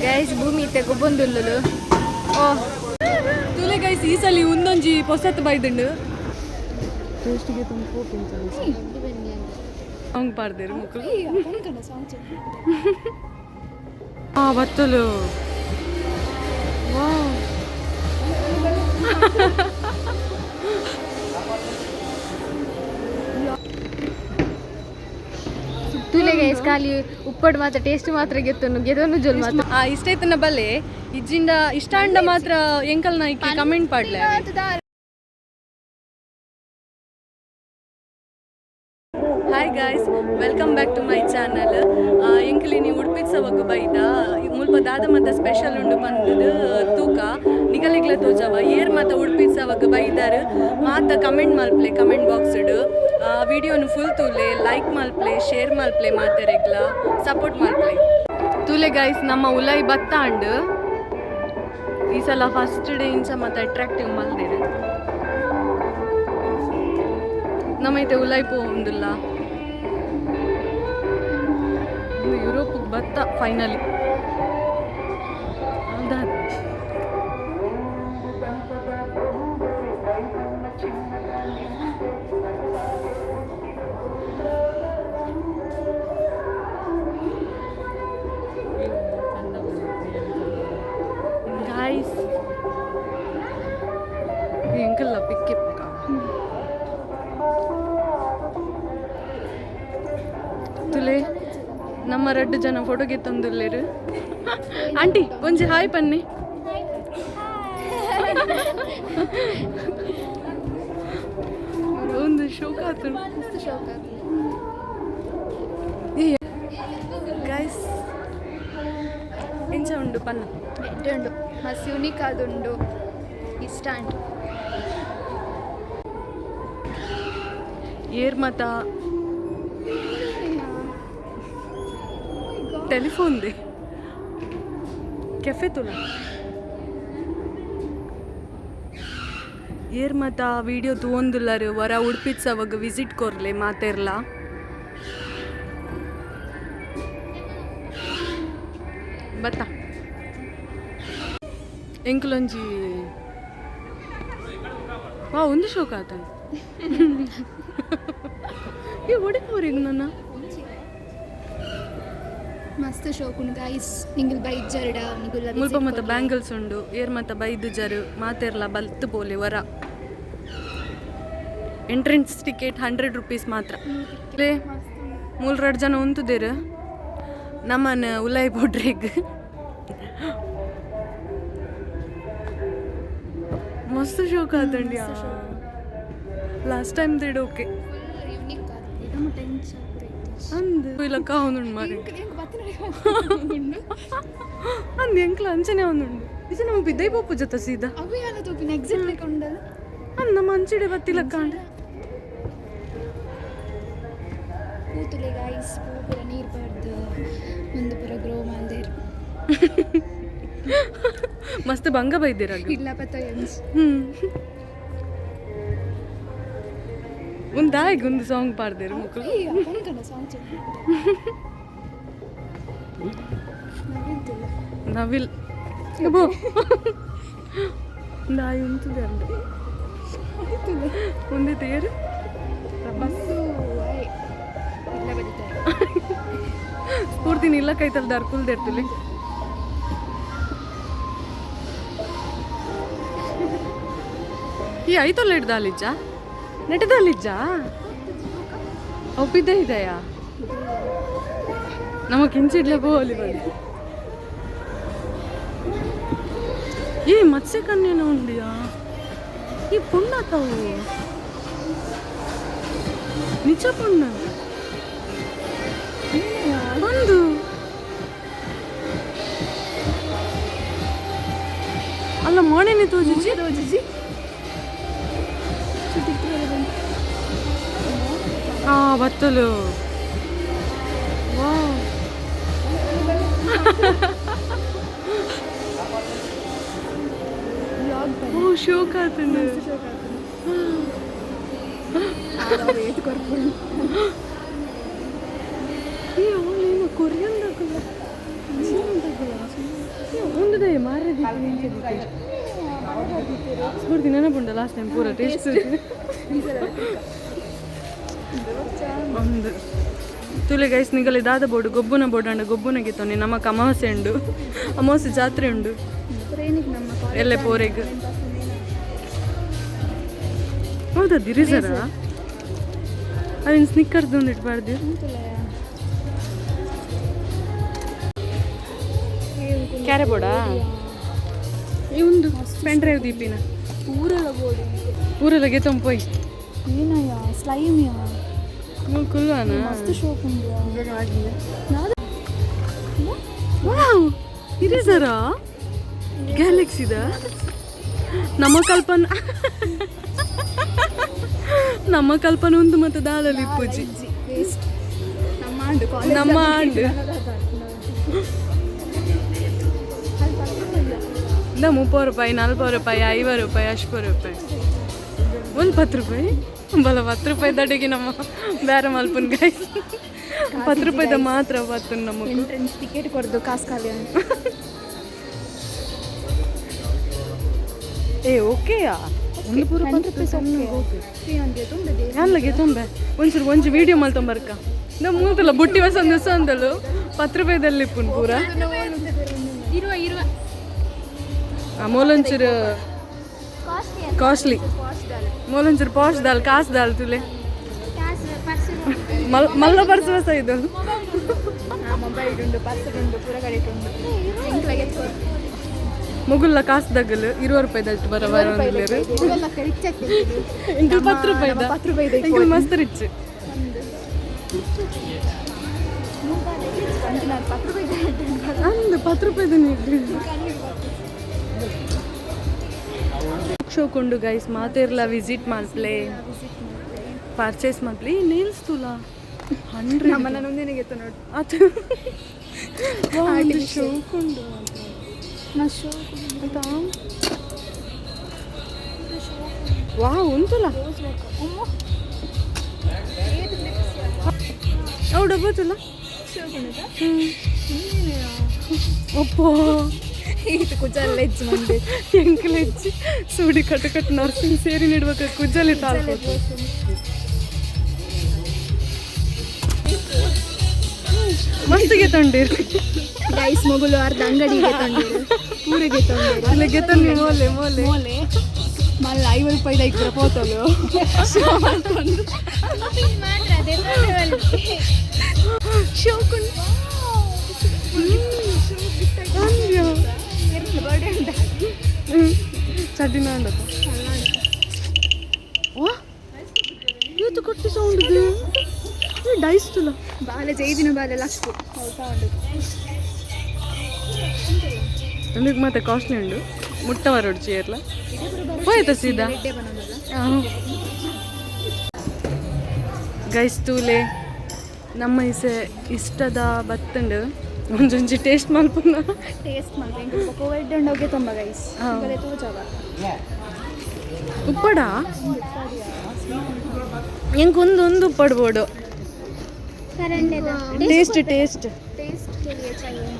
Guys ಭೂಮಿ ಇತ್ತೆ ಗೊಬ್ಬೊಂದುಲ್ಲುಲು. ಓ. ತುಲೆ guys, ಈ ಸಲ ಒಂದೊಂಜಿ ಪೊಸತ್ ಬೈದುಂಡು. ಸಾಂಗ್ ಪಾಡ್ದೇರು ಮುಕ್ಕಲು. ಆ ಬತ್ತಲು. ವಾವ್. ತುಲೆ ಗೈಸ್, ಖಾಲಿ ಉಪ್ಪಡ್ ಮಾತ್ರ ಟೇಸ್ಟ್ ಮಾತ್ರ ಗೆತ್ತೊಂದು ಗೆದೊಂದು ಜೊಲ್ ಮಾತ್ರ. ಆ ಇಷ್ಟ ಐತನ ಬಲ್ಲೆ ಇಜ್ಜಿಂಡ ಇಷ್ಟ ಅಂಡ ಮಾತ್ರ ಎಂಕಲ್ ನಾಯ್ಕೆ ಕಮೆಂಟ್ ಪಾಡ್ಲೆ. Hi guys, welcome back to my channel. ಎಂಕಲಿನಿ ಉಡುಪಿದ ಸವಗ್ ಬೈದ. ಮುಲ್ಪ ದಾದ ಮತ ಸ್ಪೆಷಲ್ ಉಂಡು ಬಂದದು ತೂಕ ನಿಗಲಿಗ್ಲ ತೋಜವ. ಏರ್ ಮಾತ ಉಡುಪಿದ ಸವಗ್ ಬೈದಾರು ಮಾತ ಕಮೆಂಟ್ ಮಲ್ಪ್ಲೆ ಕಮೆಂಟ್ ಬಾಕ್ಸ್ಡ್. ವಿಡಿಯೋನು ಫುಲ್ ತೂಲೆ, ಲೈಕ್ ಮಲ್ಪ್ಲೆ, ಶೇರ್ ಮಲ್ಪ್ಲೆ, ಮಾತೆರೆಗ್ಲ ಸಪೋರ್ಟ್ ಮಲ್ಪ್ಲೆ. ತೂಲೆ ಗೈಸ್, ನಮ್ಮ ಉಲೈ ಬತ್ತ ಅಂಡ್ ಈ ಸಲ ಫಸ್ಟ್ ಡೇ ಇಂಚ ಮತ್ತೆ ಅಟ್ರಾಕ್ಟಿವ್ ಮಲ್ದಿರು. ನಮ್ಮೈತೆ ಉಲೈ ಪೋವುಂದುಲ್ಲ. ಯುರೋಪ್ಗೆ ಬತ್ತ ಫೈನಲಿ. ಹೌದಾ? ಗಾಯ್ಸ್, ಎಂಕಲ್ಲ ಪಿಕ್ಕೆ. ತುಲೆ, ನಮ್ಮ ರಡ್ಡು ಜನ ಫೋಟೋಗೆ ತಂದುಲ್ಲೇರು. ಆಂಟಿ, ಒಂಜಿ ಹಾಯ್ ಪನ್ನಿ. ಒಂದು ಶೋಕ ಆತು. ಗೈಸ್, ಎಂಚ ಉಂಡು ಪನ್ನ? ಉಂಡು, ಮಸ್ತ್ ಯುನಿಕ್ ಆದುಂಡು, ಇಷ್ಟ ಉಂಟು. ಏರ್ ಮತ ಟೆಲಿಫೋನ್ they cafe ತುಲ. ಏರ್ ಮತ ವಿಡಿಯೋ ತೂವೊಂದುಲ್ಲರು ವರ ಉಡುಪಿದ ಸವಗ್ ವಿಸಿಟ್ ಕೊರ್ಲೆ ಮಾತೆರ್ಲ. ಬತ್ತ ಎಂಕುಲೊಂಜಿ. ವಾ, ಒಂದು ಶೋಕ ಆತನ. ಈ ಒಡಿಪೋರಿಗೆ ನನ್ನ. ಮಸ್ತ್ ಶೋಕುಂಡು ಗೈಸ್, ನಿಂಗಲ್ ಬೈಜರ್ಡ ನಿಗುಲ್ಲ. ಮುಲ್ಪ ಮತ್ತ ಬ್ಯಾಂಗಲ್ಸ್ ಉಂಡು. ಏರ್ ಮತ್ತ ಬೈದು ಜರು ಮಾತೆರ್ಲ ಬಲ್ತು ಪೋಲೆ ವರ. ಎಂಟ್ರೆನ್ಸ್ ಟಿಕೆಟ್ 100 ರುಪೀಸ್ ಮಾತ್ರ. ಲೇ, ಮೂಲ್ ರಡ್ಡ್ ಜನ ಉಂತುದೇರು ನಮ್ಮನ್ನ ಉಲಾಯಿ ಪೋಡ್ರೆಗ್. ಮಸ್ತ್ ಶೋಕ ಆತಂಡಿ. ಲಾಸ್ಟ್ ಟೈಮ್ ದೇಡ್ ಓಕೆ. ಯೂನಿಕ್. ಅಂದ್ ಇಲ್ಲಕ್ಕ ಅವನುಂಡು ಮಾರೆ. ಅಂದ್ ಎಂಕ್ಲ ಅಂಚನೆ ಅವನುಂಡು. ಇಜ ನಮ್ಮ ಬಿದ್ದೈ ಪೋಪು ಜೊತೆ ಸೀದಾ. ಅವು ಯಾಲ ತೂಪಿನ ಎಕ್ಸಿಟ್ ಲೆಕ್ಕ ಉಂಡಲ್ಲ. ಅಂದ್ ನಮ್ಮ ಅಂಚಿಡೆ ಬತ್ತಿಲಕ್ಕ ಅಂಡ್. ಪೂತುಲೆ ಗೈಸ್, ಪೂ ಪೂರ ನೀರು ಪಡ್ದು ಒಂದು ಪೂರ ಗ್ರೋ ಮಲ್ದೇರ್. ಮಸ್ತ್ ಬಂಗ ಬೈದಿರ. ಇಲ್ಲ ಪತ್ತ ಎಂಚ್. ಒಂದಾಯ್ ಒಂದು ಸಾಂಗ್ ಪಾಡ್ದೇರು ಮುಕ್ಕಲು. ಸಾಂಗ್. ನವಿಲ್ ಅಬ್ಬೋ ನಾಯಿ ಉಂತದೆ ಅಂದ ಒಂದೇ ತೇರು. ಇಲ್ಲ ಬದಿತಾರೆ. ಸ್ಫೂರ್ತಿ ಇಲ್ಲ ಕೈತಲ್ ದಾರ್ ಕುಲ್ದೇರ್ತುಲಿ. ಈ ಐತಲ್ಲ ಹಿಡ್ದಾಲಿಜ್ಜ ನೆಟ್ಟದಾಲಿಜ್ಜ ಒಪ್ಪಿದ್ದೇ ಇದೆಯಾ? ನಮ್ಮ ಕಿಂಚಿಡ್ಲೆ ಬೋಲಿ ಬದಿ. ಈ ಮತ್ಸ್ಯ ಕನ್ಯನ ಉಂಡಿಯಾ? ಈ ಪುಣ್ಣ ತಾವು ನಿಜ ಪುಣ್ಣ ಒಂದು ಅಲ್ಲ ಮೋಣೆನೆ ತೋಜುಜಿ. ತೋಜಿಜಿ. ಆ ಬತ್ತಲು. ವಾವ್. ಓ, ಶೋಕ ಆತಂಡು. ಈ ಒಂದುದೇ ಮಾರ್ರೆ. ಸ್ಫೂರ್ತಿ ನೆನಪುಂಡ ಲಾಸ್ಟ್ ಟೈಮ್ ಪೂರ ಟೇಸ್ಟ್ ಒಂದು ತುಲೆ. ಗೈಸ್, ನಿಗಲೆ ದಾದ ಬೋರ್ಡು ಗೊಬ್ಬುನ ಬೋರ್ಡ್ ಅಂಡ ಗೊಬ್ಬುನ ಗೆತ್ತೊನಿ. ನಮಕ್ ಅಮಾವಾಸ್ಯೆ ಉಂಡು, ಅಮಾವಾಸ್ಯೆ ಜಾತ್ರೆ ಉಂಡು. ನಮ್ಮ ಎಲ್ಲೆ ಪೋರೆಗ್ ಹೌದಾ? ದಿರಿಸರ ಅವೇನು ಸ್ನಿಕ್ಕರ್ಸ್ ಒಂದು ಇಟ್ಬಾರ್ದು. ಕ್ಯಾರೆ ಬೋರ್ಡಾ ಈ ಒಂದು ಪೆನ್ ಡ್ರೈವ್ ದೀಪಿನ. ಪೂರೆಲ್ಲ ಬೋರ್ಡ್. ಊರೆಲ್ಲ ಗೆತ್ತೊಂಪೋಯ್. ಏನಯ್ಯ, ಸ್ಲೈಮ್ ಯಾ. ಕುಲ್ವಾನ. ಮಸ್ತ್ ಶೋಕ್ ಉಂಡು. ವಾವ್, ಇರೇಸರ ಗ್ಯಾಲಕ್ಸಿದ. ನಮ್ಮ ಕಲ್ಪನ, ನಮ್ಮ ಕಲ್ಪನೆ ಒಂದು ಮತ್ತೆ ದಾಲಲ್ಲಿ ಇಪ್ಪುಜಿ. ವೇಸ್ಟ್ ನಮ್ಮ ಆಂಡು ಕಾಲೇಜ್. ನಮ್ಮ ಆಂಡು. ಇಂದ 30 ರೂಪಾಯಿ, 40 ರೂಪಾಯಿ, 50 ರೂಪಾಯಿ, 80 ರೂಪಾಯಿ. ಒಂದು 10 ರೂಪಾಯಿ ಬಲ. 10 ರೂಪಾಯಿ ದಡಿಗೆ ನಮ್ಮ ಬೇರೆ ಮಲ್ಪನ್ ಗೈಸ್. 10 ರೂಪಾಯಿದ ಮಾತ್ರ ಬತ್ತು ನಮಗೆ. ಎಂಟ್ರೆನ್ಸ್ ಟಿಕೆಟ್ ಕೊಡ್ದು ಕಾಸು ಖಾಲಿ ಅಂತ. ಏ, ಓಕೆಯಾ? ಒಂದು ಪೂರ 10 ರುಪೀಸ್ ಓಕೆ, 300 ತುಂಬಿದೆ. ಅಲ್ಲಗೆ ತೊಂಬೆ ಒಂಚೂರು ಒಂಜಿ ವಿಡಿಯೋ ಮಲ್ತೊಂಬರ್ಕ. ನಮ್ಮ ಮೂತಲ್ಲ ಬುಟ್ಟಿ ಹೊಸ ಒಂದು ಅಂದಳು. 10 ರೂಪಾಯಿದಲ್ಲಿ ಇಪ್ಪುನ್ ಪೂರ. ಇರುವ ಇರುವ. ಆ ಮೂಲೊಂಚೂರು ಕಾಸ್ಟ್ಲಿ, ಮೂಲೊಂಚೂರು ಪಾಶ್ ದಾಲ್, ಕಾಸು ದಾಲ್ ತುಲೆ. ಮಲ್ ಮಲ್ಲ ಪರ್ಸ್ ಹೊಸ ಇದು. ಮೊಬೈಲ್ ಉಂಡು, ಪರ್ಸ್ ಉಂಡು, ಪೂರ ಕಡೆ ಉಂಡು. ಎಂಕ್ಲಾಗೆ ಮುಗುಲ್ಲ ಕಾಸು ದಗ್ಗಲು 20 ರೂಪಾಯಿದಷ್ಟು ಬರ ಬರ. ರಿಚ್ ಆಗ್ತದೆ. ಇಂಕಲ್ 10 ರೂಪಾಯಿದ. 10 ರೂಪಾಯಿದ. ಇಂಕಲ್ ಮಸ್ತ್ ರಿಚ್. 10 ರೂಪಾಯಿ. ಅಂದು 10 ರೂಪಾಯಿದ. ಶೋಕೊಂಡು ಗೈಸ್, ಮಾತೇರ್ಲ ವಿಸಿಟ್ ಮಲ್ಪ್ಲೆ, ಪರ್ಚೇಸ್ ಮಲ್ಪ್ಲೆ. ನೇಲ್ಸ್ ತುಲಾ 100. ನಮ್ಮನ್ನ ನೊಂದಿನಿಗೆ ನೋಡಿ. ಅದು ಶೋಕುಂಡು. ನಾ ಶೋಕ್. ಆಯ್ತಾ? ವಾ, ಉಂಟುಲ. ಅವು ಡಬ್ಬ ತುಲ. ಒಪ್ಪೋ. ಇದು ಕುಜಲ್ ಹೆಜ್ಜೆ ಮಂದಿ. ಎಂಕಲ್ ಹೆಚ್ಚಿ ಸೂಡಿ ಕಟ್ಟು ಕಟ್ಟು ನರ್ಸಿಂಗ್ ಸೇರಿ ನೀಡ್ಬೇಕು ಕುಜ್ಜಲಿ ತಾಳ್ಬೋದು. ಮಸ್ತಿಗೆ ತೊಂಡಿರಿ. ಗೈಸ್, ಮೊಗುಲು ಅರ್ಧ ಅಂಗಡಿಗೆ ತಂದಿರು, ಊರಿಗೆ ತಂದಿರು. ಅಲ್ಲಿಗೆ ತಂದಿ ಮೋಲೆ ಮೋಲೆ. ಮೋಲೆ ಮಲ್ಲ 50 ರೂಪಾಯಿ ಐಕ್ರ ಪೋತಲು. ಶೋಕುಂಡು. ಚಡ್ಡಿನ ಅಂಡತ್ತ. ವಾ, ಇವತ್ತು ಕೊಟ್ಟಿ ಸೌಂಡ್ ಇದು ಡೈಸ್ ತುಲ. ಬಾಲೆ ಜೈದಿನ ಬಾಲೆ ಲಕ್ಕು. ನಮಗೆ ಮತ್ತೆ ಕಾಸ್ಟ್ಲಿ ಉಂಡು. ಮುಟ್ಟ ಬರೋಡು ಚೇರ್ಲ ಹೋಯ್ತಾ ಸೀದಾ. ಗೈಸ್, ತೂಲೆ, ನಮ್ಮ ಇಸೆ ಇಷ್ಟದ ಬತ್ತುಂಡು. ಒಂಜೊಂಜಿ ಟೇಸ್ಟ್ ಮಲ್ಪುನ. ಟೇಸ್ಟ್ ಮಾಡ್ಬೇಕು. ಕೋವಿಡ್ ಉಂಡೋಗೆ ತುಂಬ ಗೈಸ್. ಹಾ. ತೋಜವ. ಉಪ್ಪಡ ಎಂಕ್ ಒಂದು ಒಂದು ಉಪ್ಪಡ್ ಬೋಡು. Taste taste. Taste के लिए चाहिए.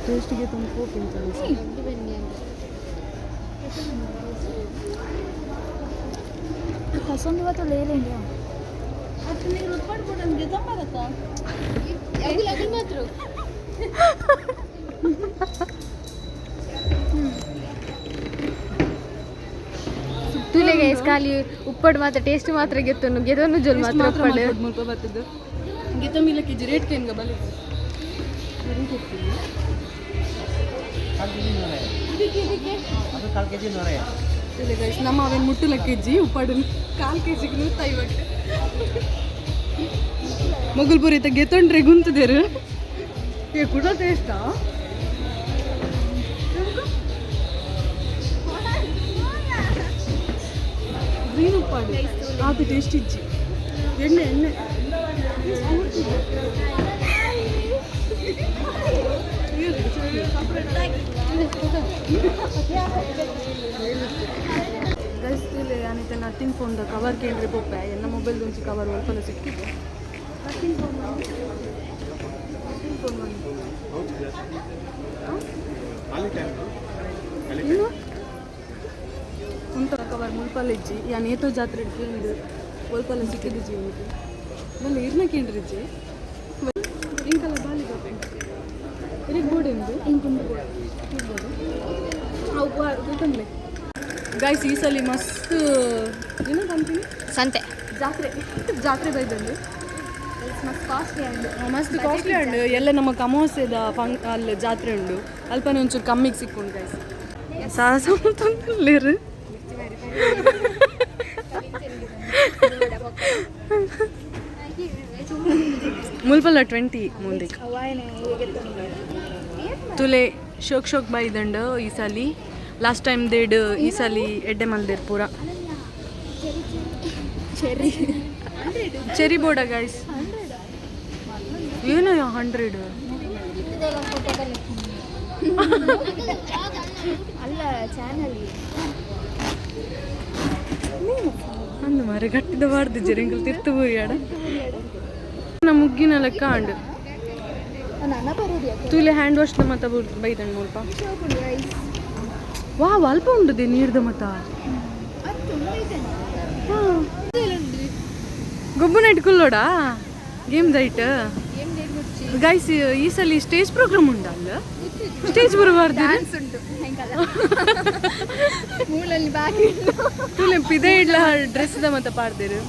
ಟೇಸ್ಟಿಗೆ ತುಂಬ. ಪಸಂದ್ ಇವತ್ತು ಲೇಲೇಂಡಿ. ಮಾತ್ರ. ತೂಲೆ ಗೈಸ್, ಖಾಲಿ ಉಪ್ಪಡ್ ಮಾತ್ರ ಟೇಸ್ಟ್ ಮಾತ್ರ ಗೆತ್ತೊನ್ನು ಗೆದೊನ್ನು ಜೊಲ್ ಮಾತ್ರ ಉಪ್ಪಡ್. ಮುಲ್ಪ ಬತ್ತದ್ದು ಗೆತ್ತೊಂಬಿಲ್ಲ ಕೆಜಿ ರೇಟ್ ಕೇನ್ಗ ಬಲೆ. ಅದು ಕಾಲು ಕೆಜಿ 150. ಇಲ್ಲ ಗೈಸ್, ನಮ್ಮ ಅವೇನು ಮುಟ್ಟುಲ ಕೆಜಿ ಉಪ್ಪಾಡು ಕಾಲು ಕೆಜಿಗೆ 150. ಮೊಗಲ್ ಪುರಿತ ಗೆತ್ತೊಂಡ್ರೆ ಗುಂತದೇರು. ಏ, ಕುಡ ಟೇಸ್ಟಾ? ಗ್ರೀನ್ ಉಪ್ಪಾಡು ಅದು ಟೇಸ್ಟ್ ಇಜ್ಜಿ. ಎಣ್ಣೆ ಎಣ್ಣೆ. ಗೈಸ್, ತೂಲೆ, ಅನಿತ ನಥಿಂಗ್ ಫೋನ್ದ ಕವರ್ ಕೇಂದ್ರ ಪೊಪ್ಪೆ. ಎಲ್ಲ ಮೊಬೈಲ್ ಒಂಜಿ ಕವರ್ ಒಲ್ಪಲ ಸಿಕ್ಕಿದೆ. ಉಂಟು ಕವರ್ ಮುಲ್ಪಲ್ಲ ಇಜ್ಜಿ ಯಾನ್ ಏತೋ ಜಾತ್ರೆ ಕೇಂದು ಒಲ್ಪಲ್ಲ ಸಿಕ್ಕಿದಿಜ್ಜಿ ಉಂಟು ಬಲ್ಲ ಇರ್ನ ಕೇಂದ್ರಿಜ್ಜಿ ಇಂಕಲ ಬಾಲಿ ಗೋಪೆ ಇರಿಗೆ ಬೋರ್ಡ್ ಎಂದು ಇರ್ಬೋದು. ಗೈಸ್, ಈ ಸಲ ಮಸ್ತ್ ಏನೋ ಕಂಪನಿ. ಸಂತೆ. ಜಾತ್ರೆ, ಜಾತ್ರೆ ಬೈದಂದು. ಮಸ್ತ್ ಕಾಸ್ಟ್ಲಿ ಉಂಡು. ಮಸ್ತ್ ಕಾಸ್ಟ್ಲಿ ಉಂಡು ಎಲ್ಲ. ನಮ್ಮ ಅಮಾವಾಸ್ಯೆದ ಫಂಕ್ ಅಲ್ಲಿ ಜಾತ್ರೆ ಉಂಡು, ಅಲ್ಪನೆ ಒಂಚೂರು ಕಮ್ಮಿಗೆ ಸಿಕ್ಕುಂಡು. ಗೈಸ್, ಸಾಹಸ ಮಲ್ತೊಂದುಲ್ಲೆರ್. ಮುಲ್ಪಲ್ಲ 20 ಮುಂದೆ. ತುಲೆ, ಶೋಕ್ ಶೋಕ್ ಬೈದಂಡು ಈ ಸಲಿ. ಲಾಸ್ಟ್ ಟೈಮ್ ದೇಡ್ ಈ ಸಲಿ ಎಡ್ಡೆ ಮಲ್ದೇರ್ ಪೂರ. ಚೆರ್ರಿ. ಚೆರಿ ಬೋರ್ಡ ಗೈಸ್. ಏನು 100? ಅಲ್ಲ, ಚಾನಲ್. ಅಂದು ಮಾರೆ, ಗಟ್ಟಿದ ಬಾರ್ದು ಜೆರಿಂಗಲ್ ತಿರ್ತು ಬೂರಿಯಾಡ ನಮ್ಮ ಮುಗ್ಗಿನ ಲೆಕ್ಕ ಅಂಡು. ನನ್ನ ಬರೋದು ಯಾಕೆ? ತೂಲೆ, ಹ್ಯಾಂಡ್ ವಾಶ್ ಮತ್ತ ಬೈದಂಡು ಮುಲ್ಪ. ಗೈಸ್. ವಾ, ಅಲ್ಪ ಉಂಡುದೆ ನೀರ್ದ ಮತ. ಅದು ತುಂಬ ಇದೆ. ಗೊಬ್ಬು ನೈಟ್ ಕುಲ್ಲೋಡ ಗೇಮ್ ದೈಟ್. ಗೈಸ್, ಈ ಸಲ ಸ್ಟೇಜ್ ಪ್ರೋಗ್ರಾಮ್ ಉಂಡ ಅಲ್ಲ? ಸ್ಟೇಜ್ ಬರಬಾರ್ದು. ಡ್ಯಾನ್ಸ್ ಉಂಟು ಹೆಂಗಲ್ಲ, ಮೂಲಲ್ಲಿ ಬಾಕಿ ಉಂಟು. ತೂಲೆ, ಪಿದೆ ಇಡ್ಲ ಡ್ರೆಸ್ the ಮತ ಪಾಡ್ದೇರು.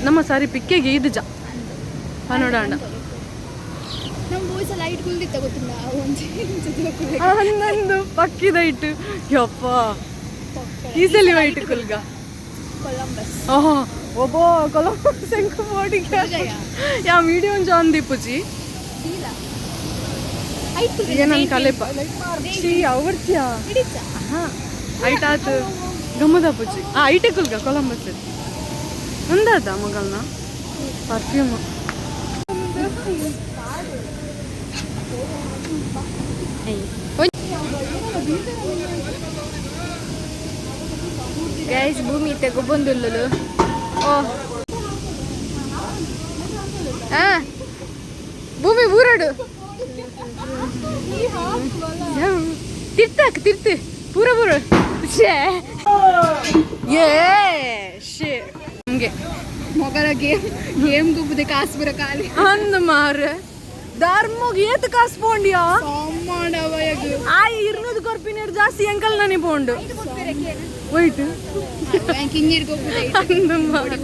ನಮ್ಮ ಸಾರಿ ಪಿಕ್ಕೆಗೆ ಇದು ಜ ನೋಡೋಣ. ನಮ್ಮ ಬಾಯ್ಸ್ ಲೈಟ್ ಕುಲ್ದಿತ್ತ ಗೊತ್ತಿಲ್ಲ ಒಂದು. 11 ಪಕ್ಕಿದ ಇಟ್ಟು. ಯಪ್ಪ, ಈ ಸಲ ವೈಟ್ ಕುಲ್ಗ. ಕೊಲಂಬಸ್. ಓಹೋ, ಒಬ್ಬ ಕೊಲಂಬಸ್ ಎಂಕು ಬೋಡಿಗೆ ಯಾ ವಿಡಿಯೋ ಒಂಜಿ ಆನ್ ದಿಪ್ಪುಜಿ. ಆಯ್ತು. ಏನನ್ ಕಲೆಪ ಶ್ರೀ ಅವರ್ತಿಯ. ಹಿಡಿತ. ಐಟಾತು ಗಮ್ಮದ ಪುಜ್ಜಿ. ಆ ಐಟೆ ಕುಲ್ಗ ಕೊಲಂಬಸ್ ಒಂದಾದ ಮಗಲ್ನ ಪರ್ಫ್ಯೂಮ್. ಗೈಸ್, ಭೂಮಿ ಇತ್ತೆ ಗೊಬ್ಬೊಂದುಲ್ಲಲು. ಓ ಆ ಭೂಮಿ ಊರಡು ತಿರ್ತಾಕ್ ತಿರ್ತು ಪೂರ ಪೂರ ಶೇ. ಏ ಶೇ ನಮಗೆ. ಮೊಗಲ ಗೇಮ್ ಗೇಮ್ ಗುಬ್ಬುದೆ, ಕಾಸು ಬರ ಖಾಲಿ. ಅಂದ ಮಾರೆ, ಧರ್ಮಗ್ ಏತ್ ಕಾಸು ಪೋಂಡಿಯಾ? ಆ ಇರ್ನೂದು ಕೊರ್ಪಿನೇರ್ ಜಾಸ್ತಿ ಅಂಕಲ್ ನಾನೇ ಪೋಂಡು ವೈಟ್. ಬ್ಯಾಂಕಿಂಗ್ ಗೊಬ್ಬುದೆ. ಅಂದ ಮಾರೆ.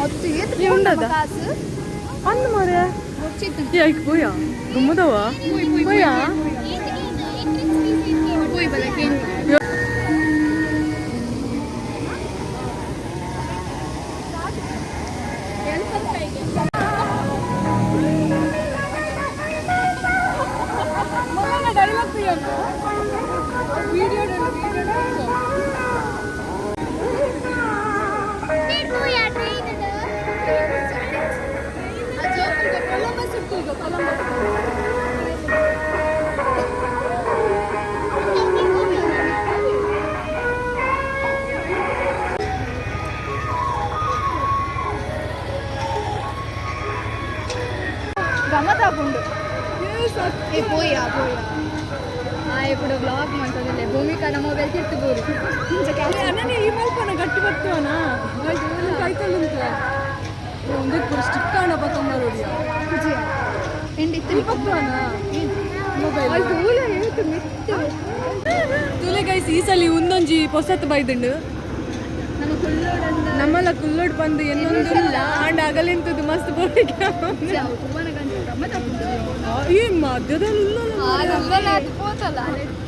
ಹತ್ತು ಏತ್. ಏ, ಉಂಡದ? ಕಾಸು. ಅಂದ ಮಾರೆ. ಗೊತ್ತಿತ್ತು. ಯಾಕೆ ಪೋಯ ಗಮ್ಮದವ ಪೋಯ. ಪೋಯ್ ಬಲ. ಗಮತಾಪುಂಡು. ಏ ಪೋಯಾ ಪೋಯಾ. ఇప్పుడు ಬ್ಲಾಗ್ ಮಾಡ್ತದಿಲ್ಲ. ಭೂಮಿಕಾ ಮೊಬೈಲ್ ತಿರ್ತು ಬೋರು. ಅಣ್ಣನೇ ಈ ಮಲ್ಪನ ಗಟ್ಟಿ ಬರ್ತೇವನ ಕೈತಲ್ಲುಂತ ಒಂದೇ ಪೂರ ಸ್ಟಿಕ್ ಆಂಡ ಬತ್ತೊಂಬರೋಡಿಯ. ಎಂಡಿತ್ತು. ಮೊಬೈಲ್ ತುಲೆ. ಗೈಸ್, ಈ ಸಲ ಒಂದೊಂಜಿ ಪೊಸತ್ ಬೈದುಂಡು. ನಮ್ಮ ಕುಲ್ಲೋಡಂದ. ನಮ್ಮಲ್ಲ ಕುಲ್ಲೋಡ್ ಬಂದು ಎನ್ನೊಂದುಲ್ಲ ಆಂಡ ಅಗಲೆಂತದ್ದು ಮಸ್ತ್ ಬೋಡಿಗೆ. ಈ ಮಧ್ಯದಲ್ಲಿ. ಪೋತಲ್ಲ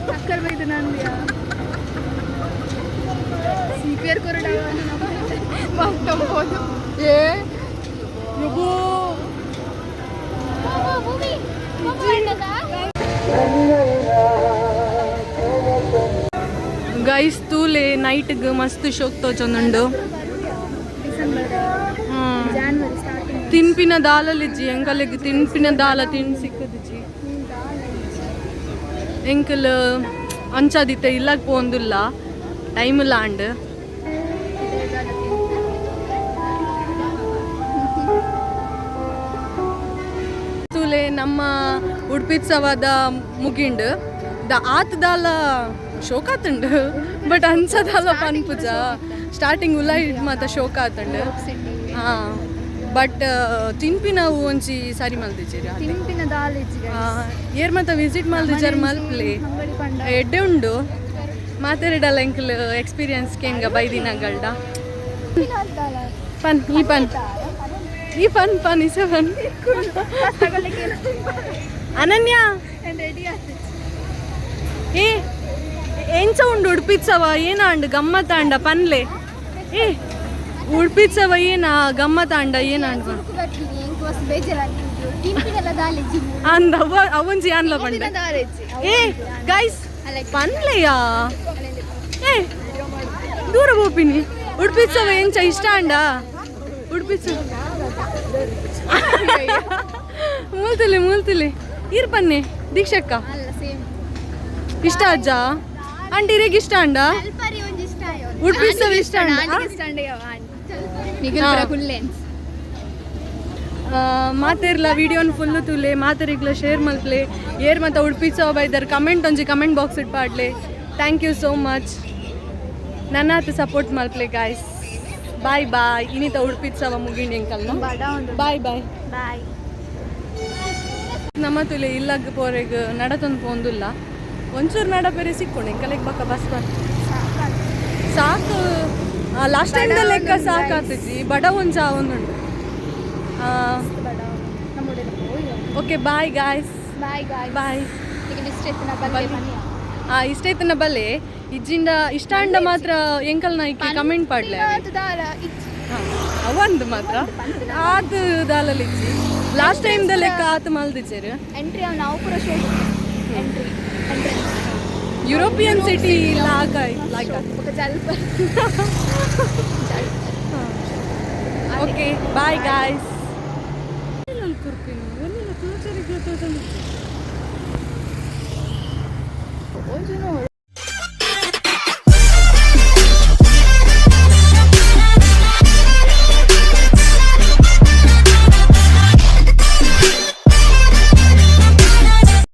ಟಕ್ಕರ್ ಬೈದು ನಂದಿಯ ಸಿ ಪಿ ಆರ್ ಕೊರಡ ಹೋದು. ಏ ಯಬ್ಬೋ. ಗೈಸ್, ತೂಲೆ, ನೈಟ್ಗ್ ಮಸ್ತ್ ಶೋಕ್ ತೋಚೊಂದುಂಡು. December, January starting. ತಿನ್ಪಿನ ದಾಲಲಿಜ್ಜಿ ಎಂಕಲೆಗ್, ತಿನ್ಪಿನ ದಾಲ ತಿನ್ ಸಿಕ್ಕದಿಜ್ಜಿ ಎಂಕಲ್. ಅಂಚಾದಿತ್ತೆ ಇಲ್ಲಾಗ ಪೋಂದುಲ್ಲ, ಟೈಮ್ ಇಲ್ಲ ಅಂಡ್. ತೂಲೆ ನಮ್ಮ ಉಡುಪಿತ್ಸವದ ಮುಗಿಂಡ್ ದ ಆತದಾಲ ಶೋಕಾತುಂಡು, ಬಟ್ ಅನ್ಸದಾಲ ಪನ್ಪುಜ. ಸ್ಟಾರ್ಟಿಂಗ್ ಉಲಾಯಿ ಮಾತ ಶೋಕ ಆತುಂಡು. ಹಾಂ, ಬಟ್ ತಿನ್ಪಿನವು ಒಂಜಿ ಸಾರಿ ಮಲ್ದಿಜೆರ್. ತಿನ್ಪಿನ ದಾಲ್ ಇಜ್ಜಿ. ಏರ್ ಮಾತ ವಿಸಿಟ್ ಮಲ್ದಿಜಾರ್ ಮಲ್ಪ್ಲೆ. ಅಂಗಡಿ ಪಂಡ. ಎಡ್ಡೆ ಉಂಡು. ಮಾತೆರಡಲ್ಲ ಎಂಕಲ್ ಎಕ್ಸ್ಪೀರಿಯನ್ಸ್ ಕೇಂಗ ಬೈದಿನಗಲ್ಡ. ಪನ್ ಈ ಪನ್ ಈ ಪನ್ ಪನ್ ಇಸ ಪನ್. ಅನನ್ಯ. ರೆಡಿ ಆಗ್ತದೆ. ಏ, ಎಂಚ ಉಂಡು ಉಡುಪಿತ್ಸವ? ಏನಾಂಡ್ ಗಮ್ಮತ್ತಾಂಡ ಪನ್ಲೆ. ಏ, ಉಡುಪಿತ್ಸವ ಏನ ಗಮ್ಮತ್ತಾಂಡ, ಏನಾಂಡ್? ಬೇಜಾರಾಗ್ತಿದ್ರು, ತಿನ್ಪಿನೆಲ್ಲ ದಾಲ್ ಇಜ್ಜಿ. ಅಂದ ಅವ ಅವೊಂಜಿ ಅನ್ಲ ಪಂಡೆ. ದಾಲ್ ಇಜ್ಜಿ. ಏ ಗೈಸ್, ಪನ್ಲೆಯಾ. ಏ, ದೂರ ಪೋಪಿನಿ. ಉಡುಪಿತ್ಸವ ಎಂಚ, ಇಷ್ಟ ಅಂಡ ಉಡುಪಿತ್ಸವ? ಮೂಲ್ತಿಲಿ ಮೂಲ್ತಿಲಿ ಇರ್ ಪನ್ನೆ ದೀಕ್ಷಕ್ಕ. ಅಲ್ಲ, ಸೇಮ್. ಇಷ್ಟ ಅಜ್ಜ ಅಂಡ್ ಇರೆಗ್ ಇಷ್ಟ ಅಂಡ? ಅಲ್ಪರಿ ಒಂಜಿ ಇಷ್ಟ. ಉಡುಪಿತ್ಸವ ಇಷ್ಟ ಅಂಡ? ನಿಗಲ್ ಹಾ. ಕುಲ್ಲೆನ್ಸ್. ಮಾತೆರ್ಲ ವಿಡಿಯೋನ್ ಫುಲ್ಲು ತೂಲೆ, ಮಾತೆರಿಗ್ಲ ಶೇರ್ ಮಲ್ಪ್ಲೆ. ಏರ್ ಮತ್ತು ಉಡುಪಿತ್ಸವ ಬೈದರ್ ಕಮೆಂಟ್ ಒಂಜಿ ಕಮೆಂಟ್ ಬಾಕ್ಸ್ ಇಟ್ಪಾಡ್ಲೆ. Thank you so much. ನನ್ನಾತ support ಮಲ್ಪ್ಲೆ ಗಾಯ್ಸ್. Bye bye. ಇನ್ನಿತ ಉಡುಪಿತ್ಸವ ಮುಗಿಂಡಿ ಎಂಕಲ್ನ. Bye bye. ಬಾಯ್. ನಮ್ಮ ತುಲೆ ಇಲ್ಲಗ್ ಪೋರೆಗ್ ನಡತೊಂದು ಪೋಂದುಲ್ಲ. ಒಂಚೂರು ನಡ ಬೇರೆ ಸಿಕ್ಕೊಂಡು ಎಂಕಲೆಗ್ ಬಕ್ಕ ಬಸ್ ಬರ್ ಸಾಕು. ಲಾಸ್ಟ್ ಟೈಮ್ ಲೆಕ್ಕ ಸಾಕಾತಜಿ. ಬಡ ಒಂಜ ಒಂದುಂಡು. Okay, bye guys. Bye guy. Bye. ಈಗ ಇಷ್ಟ ಇತ್ತು ಬಲ್ಲೆ ಮನಿಯ. ಇಷ್ಟ ಇತ್ತನ ಬಲ್ಲೆ. ಇಜ್ಜಿಂಡ ಇಷ್ಟ ಅಂಡ ಮಾತ್ರ ಎಂಕಲ್ ನಾಯ್ಕೆ ಕಮೆಂಟ್ ಪಾಡ್ಲೆ. ದಾಲ ಇಜ್ಜಿ. ಅವಂದು ಮಾತ್ರ ಆತು ದಾಲಲಿಜ್ಜಿ. ಲಾಸ್ಟ್ ಟೈಮ್ ದ ಲೆಕ್ಕ ಆತು ಮಲ್ದಿಚೇರು. ಎಂಟ್ರಿ ಅವ್ನು ನಾವು ಪೂರ show entry entrance. European city ಲಾಗ ಲೈಕ್. ఒక ಜಲ್ಪ. Okay, bye guys.